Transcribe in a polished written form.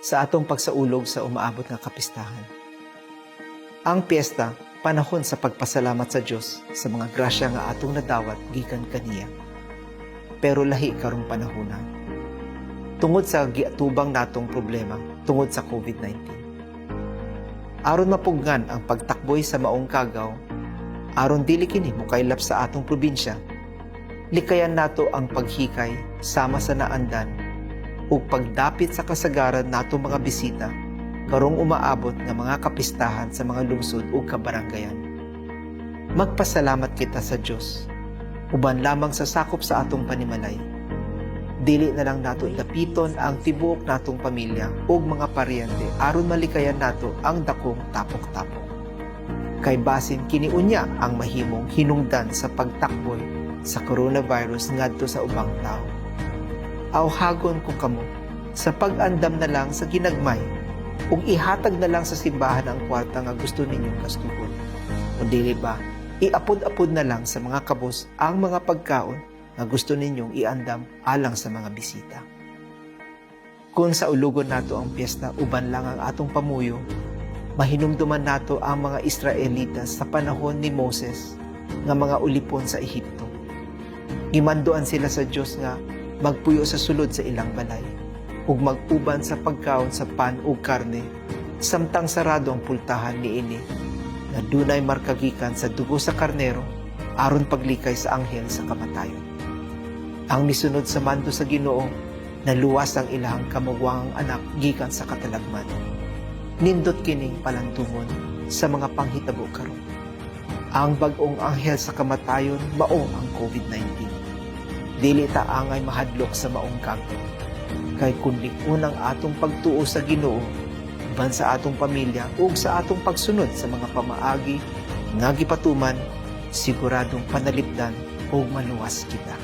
Sa atong pagsaulog sa umaabot nga kapistahan. Ang piyesta, panahon sa pagpasalamat sa Dios sa mga grasya nga atong nadawat gikan kaniya. Pero lahi karong panahona, tungod sa giatubang natong problema tungod sa COVID-19. Aron mapugnan ang pagtakboy sa maong kagaw, aron dili kini mokaylap sa atong probinsya, likayan nato ang paghikay sama sa naandan ug pagdapit sa kasagaran nato mga bisita karong umaabot nga mga kapistahan sa mga lungsod ug kabaranggayan. Magpasalamat kita sa Dios uban lamang sa sakop sa atong panimalay. Dili na lang nato dapiton ang tibuok natong pamilya ug mga paryente aron malikayan nato ang dakong tapok-tapok. Kay basin kini unya ang mahimong hinungdan sa pagtakboy sa coronavirus ngadto sa ubang tao. Awhagon ko kamo sa pag-andam na lang sa ginagmay ug ihatag na lang sa simbahan ang kwarta nga gusto ninyong gastuhon. O dili ba, iapod-apod na lang sa mga kabos ang mga pagkaon nga gusto ninyong iandam alang sa mga bisita. Kung saulugon nato ang piyesta uban lang ang atong pamuyo, mahinumduman nato ang mga Israelitas sa panahon ni Moses nga mga ulipon sa Ehipto. Gimanduan sila sa Dios nga magpuyo sa sulod sa ilang balay ug mag-uban sa pagkaon sa pan ug karne samtang sarado ang pultahan niini nga dunay marka gikan sa dugo sa karnero aron paglikay sa anghel sa kamatayon. Ang misunod sa mando sa Ginoo, naluwas ang ilahang kamugwangang anak gikan sa katalagman. Nindot kining palandungon sa mga panghitabo karon. Ang bag-ong anghel sa kamatayon mao ang COVID-19. Dili ta angay mahadlok sa maong kagto. Kay kung unang atong pagtuo sa Ginoo, uban sa atong pamilya ug sa atong pagsunod sa mga pamaagi nga gipatuman, siguradong panalipdan ug maluwas kita.